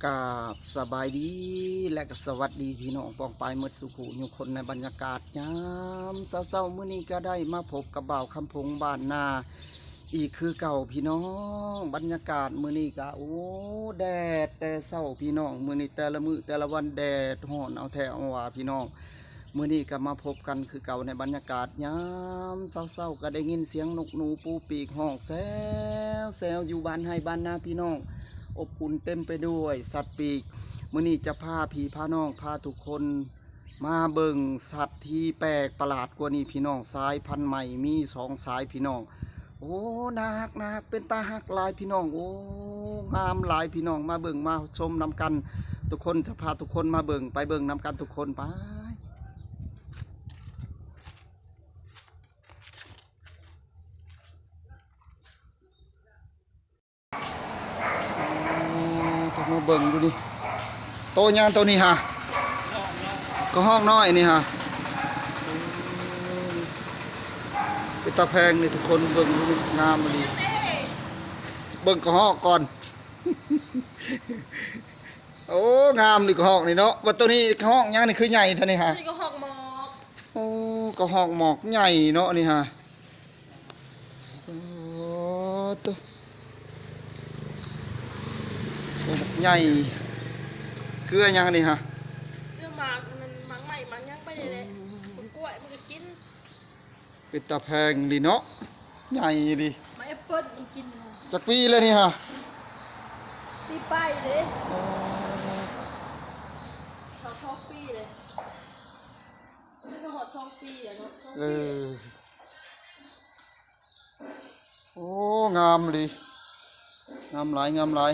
ກາບສະບາຍດີ ແລະກໍສະຫວັດດີພີ່ນ້ອງປ້ອງປາຍໝົດສູ່ຜູ້ຢູ່ຄົນ ໃນບັນຍາກາດຍາມເຊົ້າໆ ມື້ນີ້ກໍໄດ້ມາພົບກັບບ່າວຄຳພົງບ້ານນາອີກຄືເກົ່າພີ່ນ້ອງ. ບັນຍາກາດມື້ນີ້ກໍ ໂອ້ ແດດແຕ່ເຊົ້າພີ່ນ້ອງ, ມື້ນີ້ແຕ່ລະມື້ແຕ່ລະວັນແດດຮ້ອນເອົາແທ້ເອົາວ່າພີ່ນ້ອງ. ມື້ນີ້ກໍມາພົບກັນຄືເກົ່າໃນບັນຍາກາດຍາມເຊົ້າໆ, ກໍໄດ້ຍິນສຽງນົກໜູປູປີກຮ້ອງແຊວໆ ຢູ່ບ້ານໄຮ່ບ້ານນາພີ່ນ້ອງ, ອົບອຸ່ນເຕັມໄປດ້ວຍສັດປີກ. ມື້ນີ້ຈະພາພີ່ພານ້ອງ ພາທຸກຄົນມາເບິ່ງສັດທີ່ແປກປະຫຼາດກວ່ານີ້ພີ່ນ້ອງ, ສາຍພັນໃໝ່ມີສອງສາຍພີ່ນ້ອງ. ໂອ້ ໜ້າຮັກ ໜ້າຮັກ ເປັນຕາຮັກຫຼາຍພີ່ນ້ອງ. ໂອ້ ງາມຫຼາຍພີ່ນ້ອງ, ມາເບິ່ງມາຊົມນຳກັນທຸກຄົນ, ຈະພາທຸກຄົນມາເບິ່ງ, ໄປເບິ່ງນຳກັນທຸກຄົນ ໄປ. ໂອ້ ຕ້ອງມາເບິ່ງດູນີ້ ໂຕຫຍັງໂຕນີ້ຫະ? ກະຮອກນ້ອຍນີ້ຫະ. ເປັນຕາແພງນີ້ທຸກຄົນ, ເບິ່ງດູນີ້ ງາມອີ່ຫຼີ. ເບິ່ງກະຮອກກ່ອນ. ໂອ້ ງາມນີ້ກະຮອກນີ້ເນາະ. ວ່າໂຕນີ້ກະຮອກຫຍັງນີ້ ຄືໃຫຍ່ເທົ່ານີ້ຫະ? ນີ້ກະຮອກໝອກ. ໂອ້ ກະຮອກໝອກໃຫຍ່ເນາະນີ້ຫະ. ໂອ້ ໂຕ ໂອ້ ບັກໃຫຍ່ ເກືອຫຍັງອັນນີ້ຫະ? ເກືອໝາກ ມັນໝາກໄມ້ໝາກຫຍັງໄປນີ້ແຫຼະ. ອືມ ບັກກ້ວຍມັນກໍກິນ. ເປັນຕາແພງດີເນາະ ໃຫຍ່ດີ. ໝາກແອັບເປິ້ນມັນກິນ. ຈັກປີແລ້ວນີ້ຫະ? ປີປາຍເດ້. ອໍ ເຂົ້າສອງປີເດ້. ມັນກໍຮອດສອງປີແລ້ວເນາະ ສອງປີ. ເອີ ໂອ້ ງາມອີ່ຫຼີ ງາມຫຼາຍ ງາມຫຼາຍ.